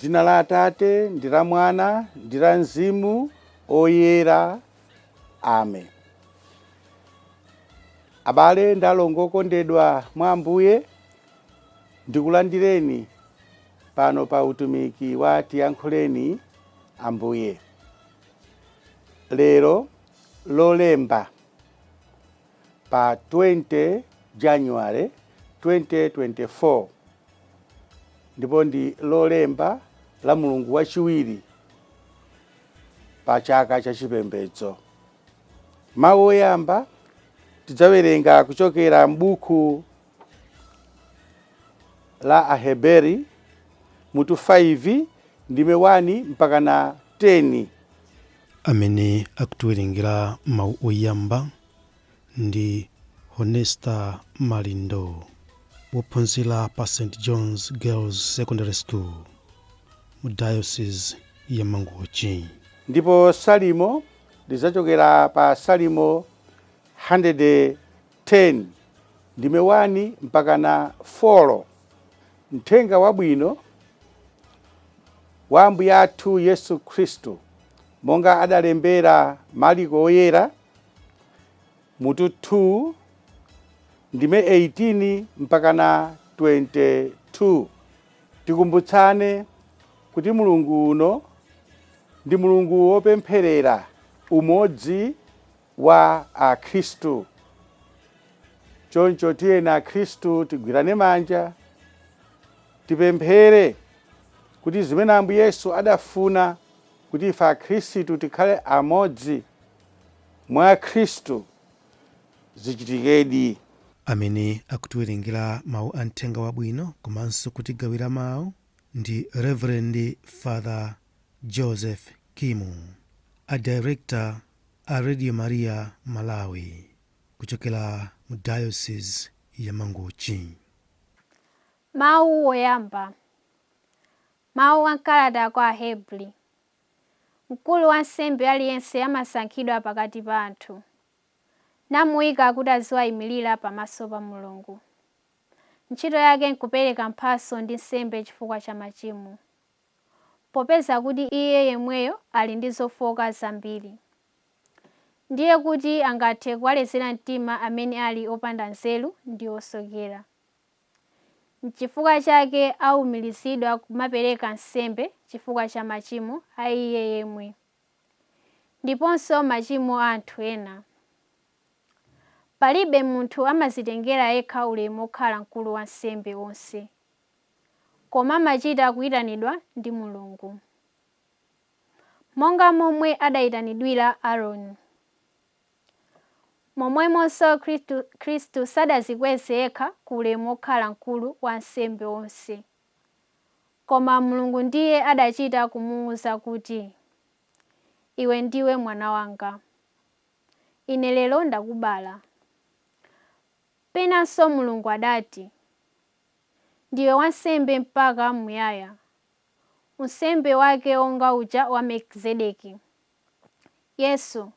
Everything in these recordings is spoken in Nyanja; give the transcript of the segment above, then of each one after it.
M'dzina la Atate ndi la Mwana ndi la Mzimu Oyera. Amen. Abale ndi alongo okondedwa mwa Ambuye, ndikulandireni pano pa utumiki wa Tiyankhuleni Ambuye. Lero Lolemba pa 20 January 2024, ndipo ndi Lolemba la mulungu wachiwiri pa chaka cha chipembedzo. Mawu oyamba tidzawerenga kuchokera m'buku la Aheberi mutu 5 ndime 1 mpaka na 10. Amene akutiwerengera mawu oyamba ndi Honesta Malindo, wophunzira pa St John's Girls Secondary School mu Diocese ya Mangochi. Ndipo salimo lidzachokera pa Salimo 110 ndime 1 mpaka na 4. Mthenga wabwino wa Ambuye athu Yesu Khristu monga adalembera Mariko Oyera mutu 2 ndime 18 mpaka na 22. Tikumbutsane kuti mulungu uno ndi mulungu wopempherera umodzi wa Akhristu. Choncho tiyeni Akhristu tigwirane manja, tipemphere kuti zimene Ambuye Yesu adafuna kuti ife Akhristu tikhale amodzi mwa Khristu zichitikedi. Amene akutiwerengera mawu a mthenga wabwino komanso kutigawira mawu ndi Reverend Father Joseph Kimu, a director a Radio Maria Malawi kuchokera mu Diocese ya Mangochi. Mawu oyamba. Mawu a m'kalata kwa Ahebri. Mkulu wa ansembe aliyense amasankhidwa pakati pa anthu, namuika kuti aziwayimirira pamaso pa Mulungu. Ntchito yake nkupereka mphatso ndi nsembe chifukwa cha machimo, popeza kuti iye yemweyo ali ndi zofooka zambiri. Ndiye kuti angathe kuwalezera mtima amene ali opanda nzeru ndi osokera. N'chifukwa chake aumirizidwa kumapereka nsembe chifukwa cha machimo a iye yemwe, ndiponso machimo a anthu ena. Palibe munthu amadzitengera yekha ulemu wokhala mkulu wa ansembe onse, koma amachita kuyitanidwa ndi Mulungu, monga momwe adayitanidwira Aaroni. Momwemonso Khristu sadadzikweze yekha ku ulemu wokhala mkulu wa ansembe onse, koma Mulungu ndiye adachita kumuwuza kuti, "Iwe ndiwe mwana wanga, Ine lero ndakubala." Penanso Mulungu adati, "Ndiwe wansembe mpaka muyaya, unsembe wake wonga uja wa Melkizedeki." Yesu,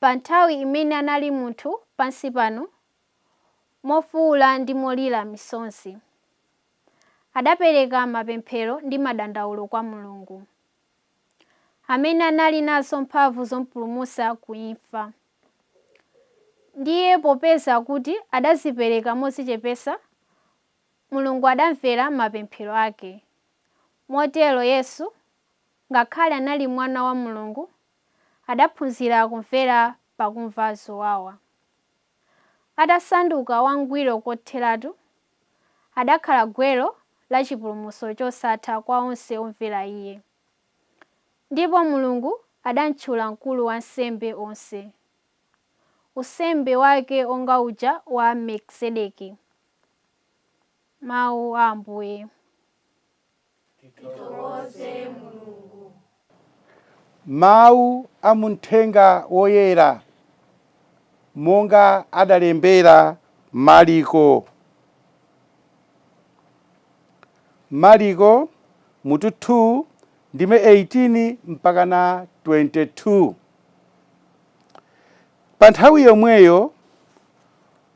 pa nthawi imene anali munthu pansi pano, mofuwula ndi molira misozi, adapereka mapemphero ndi madandawulo kwa Mulungu, amene anali nazo mphamvu zomupulumutsa ku imfa. Ndiye popeza kuti adadzipereka modzichepetsa, Mulungu adamvera mapemphero ake. Motero Yesu, ngakhale anali Mwana wa Mulungu, adaphunzira kumvera pakumva zowawa. Atasanduka wangwiro kotheratu, adakhala gwero la chipulumutso chosatha kwa onse omvera Iye. Ndipo Mulungu adamtchula mkulu wa ansembe onse, unsembe wake onga uja wa Melkizedeki. Mawu a Ambuye. Tithokoze Mulungu. Mawu a muthenga woyera monga adalembera Mariko. Mariko mutu 2 ndime 18 mpaka na 22. Pa nthawi yomweyo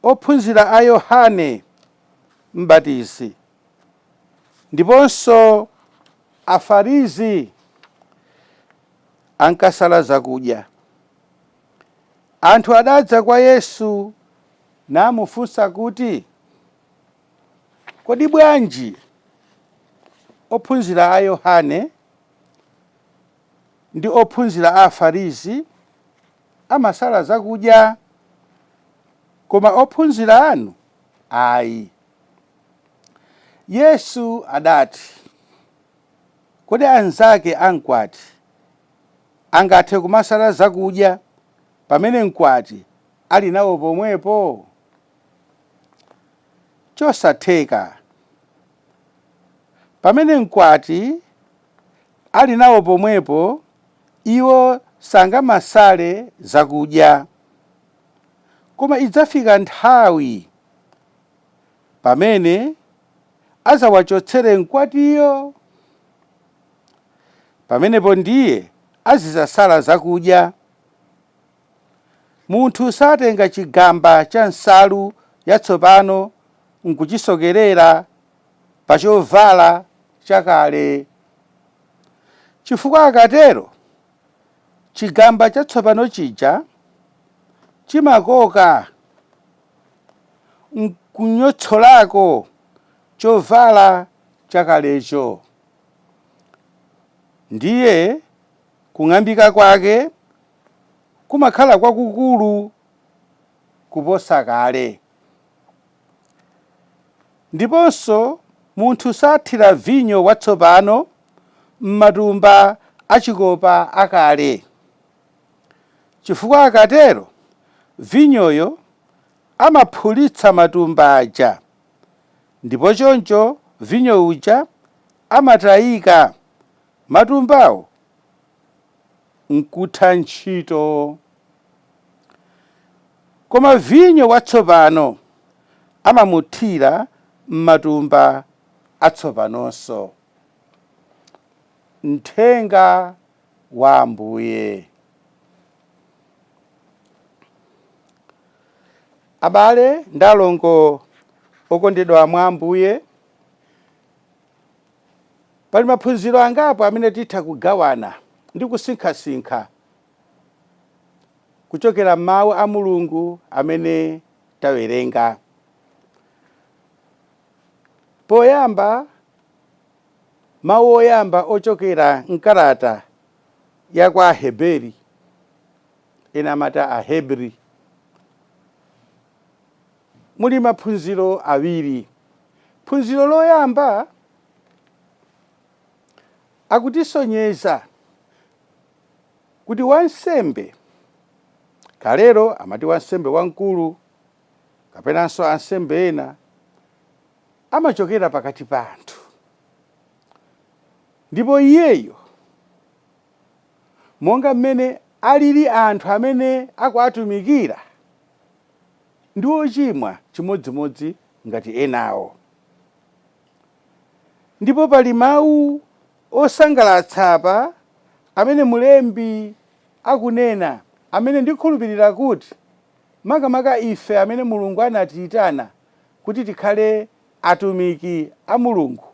ophunzira a Yohane Mbatizi ndiponso Afarisi ankasala zakudya. Anthu adadza kwa Yesu namufunsa kuti, kodi bwanji ophunzira a Yohane ndi ophunzira a Afarisi amasala zakudya, koma ophunzira anu ayi? Yesu adati, kodi anzake amkwati angathe kumasala zakudya pamene mkwati ali nawo pomwepo? Chosatheka. Pamene mkwati ali nawo pomwepo, iwo sangamasale zakudya. Koma idzafika nthawi pamene azawachotsere mkwatiyo. Pamenepo ndiye azizasala zakudya. Munthu satenga chigamba cha nsalu yatsopano nkuchisokerera pa chovala chakale, chifukwa akatero chigamba chatsopano chija chimakoka nkunyotsolako chovala chakalecho, ndiye kung'ambika kwake kumakhala kwakukulu kuposa kale. Ndiponso munthu sathira vinyo watsopano m'matumba achikopa akale, chifukwa akatero vinyoyo amaphulitsa matumba aja, ndipo choncho vinyo uja amatayika, matumbawo nkutha ntchito. Koma vinyo watsopano amamuthira m'matumba atsopanonso. Mthenga wa Ambuye. Abale ndi alongo okondedwa mwa Ambuye, pali maphunziro angapo amene titha kugawana ndi kusinkhasinkha kuchokera m'mawu a Mulungu amene tawerenga. Poyamba, mawu oyamba ochokera mkalata ya kwa Aheberi, ena amati Ahebri, muli maphunziro awiri. Phunziro loyamba akutisonyeza kuti wansembe, kalero amati wansembe wamkulu kapenanso ansembe ena, amachokera pakati pa anthu, ndipo iyeyo monga mmene alili anthu amene akuatumikira ndi ochimwa chimodzimodzi ngati enawo. Ndipo pali mawu osangalatsa apa amene mulembi akunena, amene ndikhulupirira kuti makamaka ife amene Mulungu anatiyitana kuti tikhale atumiki a Mulungu,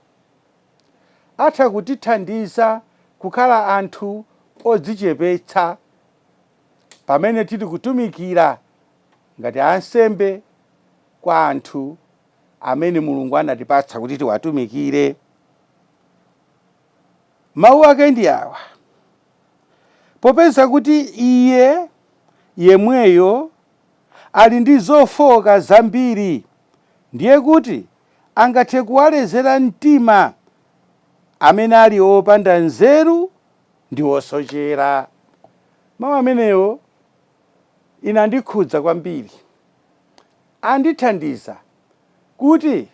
atha kutithandiza kukhala anthu odzichepetsa pamene tili kutumikira ngati ansembe kwa anthu amene Mulungu anatipatsa kuti tiwatumikire. Mawu ake ndi awa: popeza kuti iye yemweyo ali ndi zofowoka zambiri, ndiye kuti angathe kuwalezera mtima amene ali opanda nzeru ndi osochera. Mawu amenewo ine andikhudza kwambiri, andithandiza kuti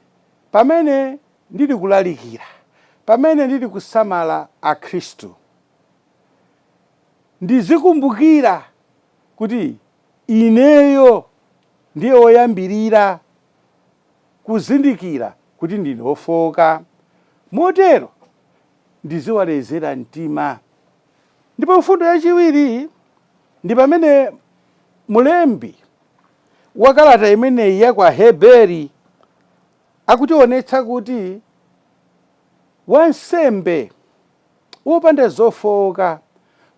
pamene ndili kulalikira, pamene ndili kusamala Akhristu, ndizikumbukira kuti ineyo ndiye woyambirira kuzindikira kuti ndine wofowoka, motero ndiziwalezera mtima. Ndipo mfundo yachiwiri ndi pamene mulembi wa kalata imeneyi ya kwa Heberi akutionetsa kuti wansembe wopanda zofowoka,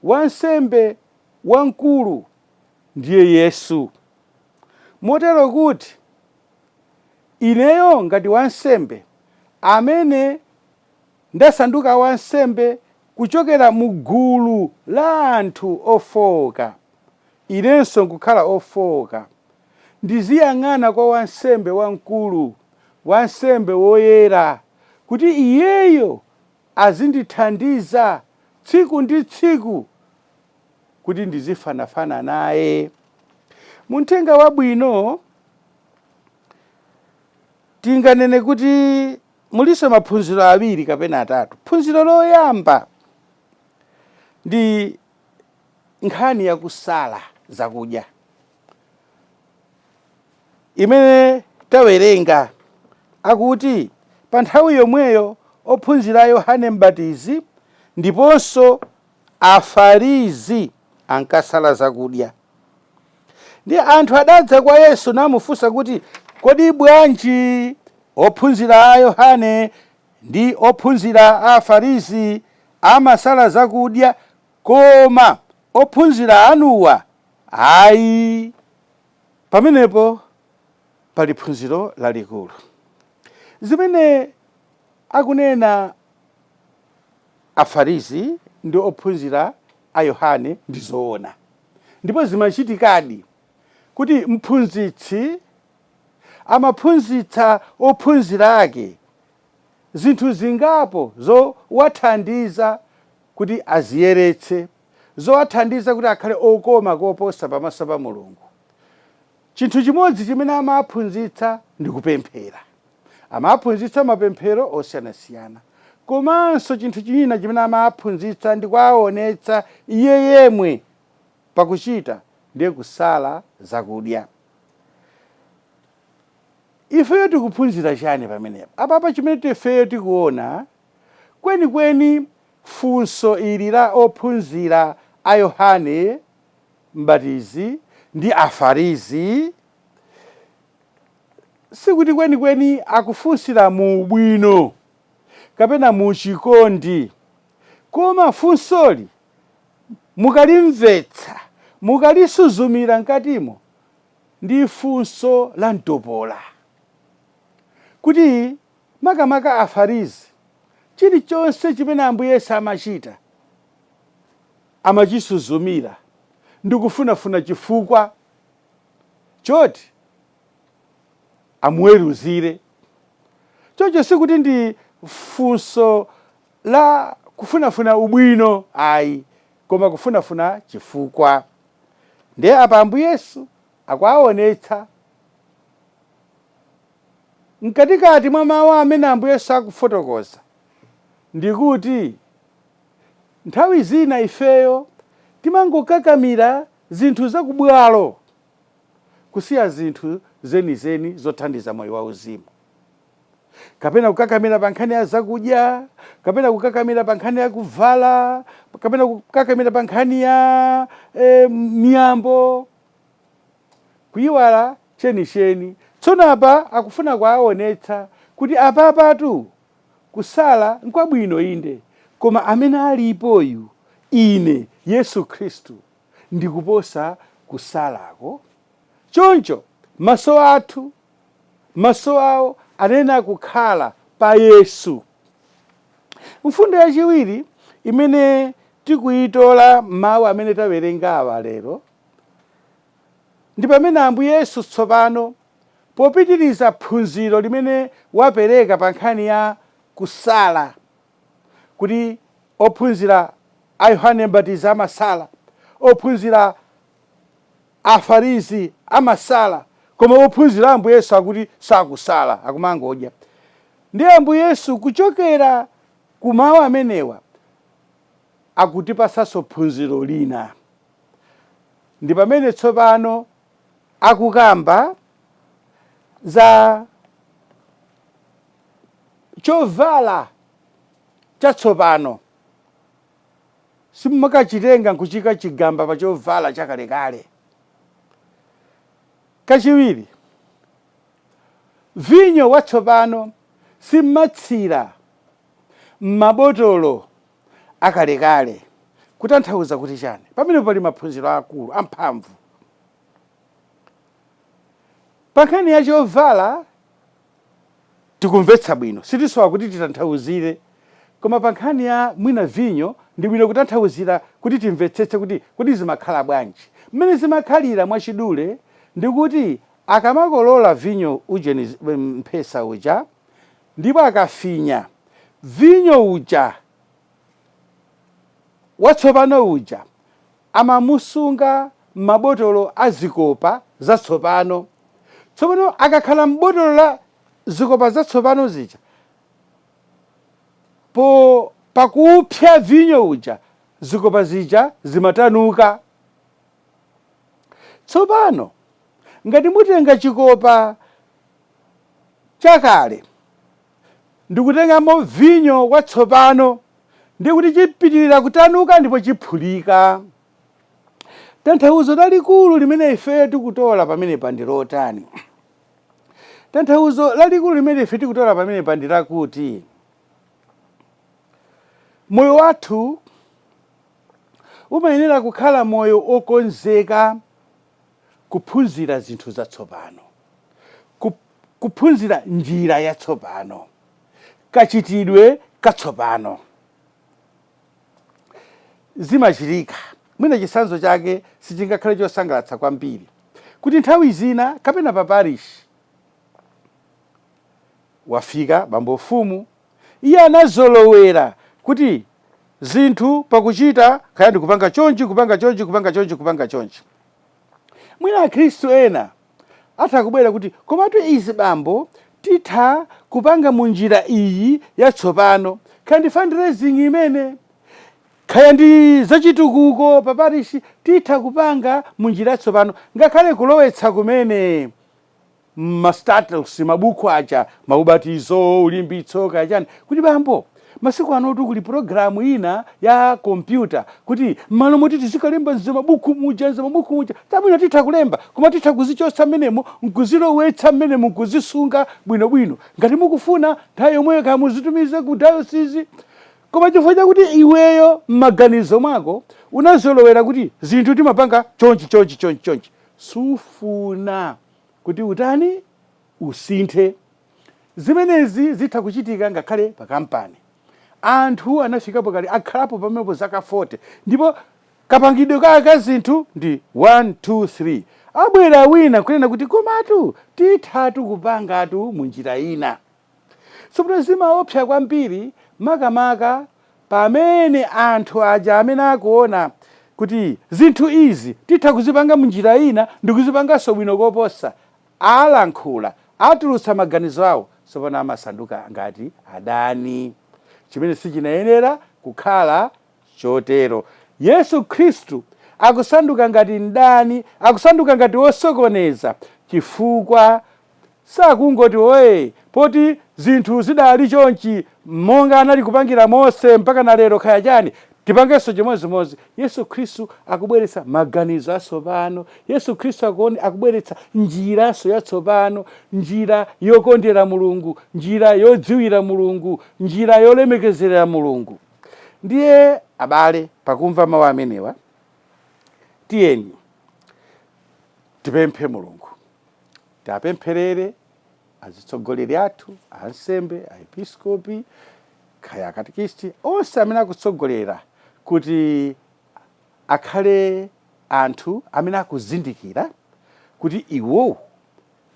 wansembe wamkulu ndiye Yesu. Motero kuti ineyo ngati wansembe amene ndasanduka wansembe kuchokera mu gulu la anthu ofowoka, inenso nkukhala ofowoka, ndiziyang'ana kwa wansembe wamkulu, wansembe woyera, kuti iyeyo azindithandiza tsiku ndi tsiku kuti ndizifanafana naye. Munthenga wabwino tinganene kuti muliso maphunziro awiri kapena atatu. Phunziro loyamba ndi nkhani yakusala zakudya imene tawerenga. Akuti pa nthawi yomweyo ophunzira a Yohane Mbatizi ndiponso Afarisi ankasala zakudya. Ndi anthu adadza kwa Yesu namufunsa kuti, kodi bwanji ophunzira a Yohane ndi ophunzira a Afarisi amasala zakudya, koma ophunzira anuwa ayi? Pamenepo pali phunziro lalikulu. Zimene akunena Afarisi ndi ophunzira a Yohane ndi zoona, ndipo zimachitikadi kuti mphunzitsi amaphunzitsa ophunzira ake zinthu zingapo zowathandiza kuti aziyeretse, zowathandiza kuti akhale okoma koposa pamaso pa Mulungu. Chinthu chimodzi chimene amaphunzitsa ndi kupemphera. Amaphunzitsa mapemphero osiyanasiyana. Komanso chinthu china chimene amaphunzitsa ndi kuwaonetsa iye yemwe pakuchita ndiye kusala zakudya. Ifeyo tikuphunzira chani pamenepa? Apapa chimene ifeyo tikuona kwenikweni, funso ili la ophunzira a Yohane Mbatizi ndi Afarisi sikuti kwenikweni akufunsira mu ubwino kapena mu chikondi, koma funsoli mukalimvetsa, mukalisuzumira mkatimo, ndi funso la mtopola, kuti makamaka Afarisi chilichonse chimene Ambuye Yesu amachita amachisuzumira ndi kufunafuna chifukwa choti amuweruzire. Choncho sikuti ndi funso la kufunafuna ubwino ayi, koma kufunafuna chifukwa. Ndiye apa Ambuye Yesu akuwaonetsa mkatikati mwa mawu amene Ambuye Yesu akufotokoza, ndikuti nthawi zina ifeyo timangokakamira zinthu zakubwalo, kusiya zinthu zenizeni zothandiza moyo wauzimu, kapena kukakamira pa nkhani ya zakudya, kapena kukakamira pa nkhani ya kuvala, kapena kukakamira pa nkhani ya miyambo, kuyiwala chenicheni. Tsono apa akufuna kuwaonetsa kuti apapatu kusala nkwabwino inde, koma amene alipoyu ine Yesu Khristu ndikuposa kusalako. Choncho maso athu, maso awo anena kukhala pa Yesu. Mfundo yachiwiri imene tikuyitola mawu amene tawerengawa lero ndi pamene Ambuye Yesu tsopano popitiriza phunziro limene wapereka pa nkhani ya kusala, kuti ophunzira a Yohane Mbatizi amasala, ophunzira Afarisi amasala, koma ophunzira Ambuye Yesu akuti sakusala, akumangodya. Ndi Ambuye Yesu kuchokera ku mawu amenewa akutipasanso phunziro lina. Ndi pamene tsopano akukamba za chovala chatsopano. Simumakachitenga nkuchika chigamba pa chovala chakalekale. Kachiwiri, vinyo watsopano simmatsira m'mabotolo Akalekale. Kutanthauza kuti chani? Pamene pali maphunziro akulu amphamvu pa nkhani ya chovala, tikumvetsa bwino, sitisowa kuti titanthauzire. Koma pa nkhani ya mwina vinyo, ndi bwino kutanthauzira kuti timvetsetse kuti kuti zimakhala bwanji. Mmene zimakhalira mwachidule ndikuti akamakolola vinyo ujeni, mphesa uja, ndipo akafinya vinyo uja watsopano uja, amamusunga m'mabotolo a zikopa zatsopano. Tsopano akakhala m'botolo la zikopa zatsopano zija, po pakupsa vinyo uja, zikopa zija zimatanuka. Tsopano ngati mutenga chikopa chakale ndikutengamo vinyo watsopano, ndikuti chipitirira kutanuka ndipo chiphulika. Tanthauzo lalikulu limene ifeyo tikutola pamenepa ndi lotani? Tanthauzo lalikulu limene ife tikutola pamenepa ndi lakuti moyo wathu umayenera kukhala moyo okonzeka kuphunzira zinthu zatsopano, kuphunzira njira yatsopano, kachitidwe katsopano. Zimachitika mwina chitsanzo chake sichingakhale chosangalatsa kwambiri, kuti nthawi zina kapena pa parish wafika bambo mfumu, iye anazolowera kuti zinthu pakuchita kaya ndi kupanga chonchi, kupanga chonchi, kupanga chonchi, kupanga chonchi. Mwina akhristu ena atha kubwera kuti, "Komatu izi bambo titha kupanga mu njira iyi yatsopano," kaya ndi fundraising imene, kaya ndi zachitukuko pa parish, titha kupanga mu njira yatsopano, ngakhale kulowetsa kumene ma statutes, mabuku aja, maubatizo, ulimbitso, kaya chani, kuti, "Bambo, masiku anotu kuli pulogalamu ina ya kompyuta, kuti m'malo moti tizikalemba nzamabuku muja, nzamabuku muja, tabwino titha kulemba, koma titha kuzichotsa mmenemo nkuzilowetsa mmenemo nkuzisunga bwinobwino. Ngati mukufuna, nthawi yomweyo kaya muzitumize ku diocese." Koma chifukwa chakuti iweyo m'maganizo mwako unazolowera kuti zinthu timapanga chonchi, chonchi, chonchi, chonchi, sufuna kuti utani? Usinthe. Zimenezi zitha kuchitika ngakhale pa kampani. Anthu anafikapo kale, akhalapo pamenepo zaka 40, ndipo kapangidwe kake ka zinthu ndi 1 2 3. Abwera wina kunena kuti, "Komatu tithatu kupangatu mu njira ina." Tsopano zimaopsa kwambiri makamaka pamene anthu aja amene akuona kuti zinthu izi titha kuzipanga munjira ina ndikuzipanganso bwino koposa alankhula, atulutsa maganizo awo, tsopano amasanduka ngati adani, chimene sichinayenera kukhala chotero. Yesu Khristu akusanduka ngati mdani, akusanduka ngati wosokoneza, chifukwa sakungoti, "Oye, poti zinthu zidali chonchi monga anali kupangira Mose mpaka na lero, kaya chani, tipangenso chimodzimodzi." Yesu Khristu akubweretsa maganizo atsopano. Yesu Khristu akubweretsa njiranso yatsopano, njira yokondera Mulungu, njira yodziwira Mulungu, njira yolemekezera Mulungu. Ndiye abale, pakumva mawu amenewa, tiyeni tipemphe Mulungu, tiapempherere azitsogoleri athu, ansembe, aepiskopi, kaya akatekisti, onse amene akutsogolera, kuti akhale anthu amene akuzindikira kuti iwowo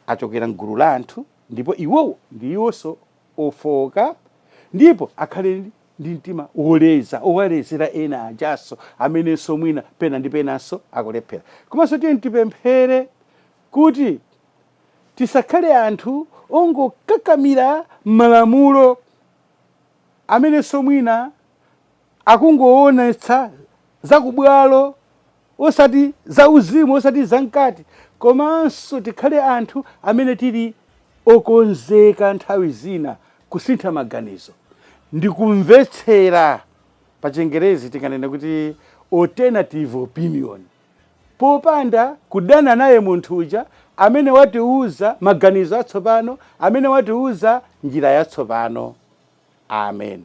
achokera mgulu la anthu, ndipo iwowo ndi iwonso ofoka, ndipo akhale ndi mtima woleza, owalezera ena ajaso amenenso mwina pena ndi penanso akulephera. Komanso tiye tipemphere kuti tisakhale anthu ongokakamira malamulo amenenso mwina akungoonetsa zakubwalo, osati za uzimu, osati zamkati. Komanso tikhale anthu amene tili okonzeka nthawi zina kusintha maganizo ndi kumvetsera, pa Chingerezi tinganene kuti alternative opinion, popanda kudana naye munthu uja amene watiuza maganizo atsopano, amene watiuza njira yatsopano. Amen.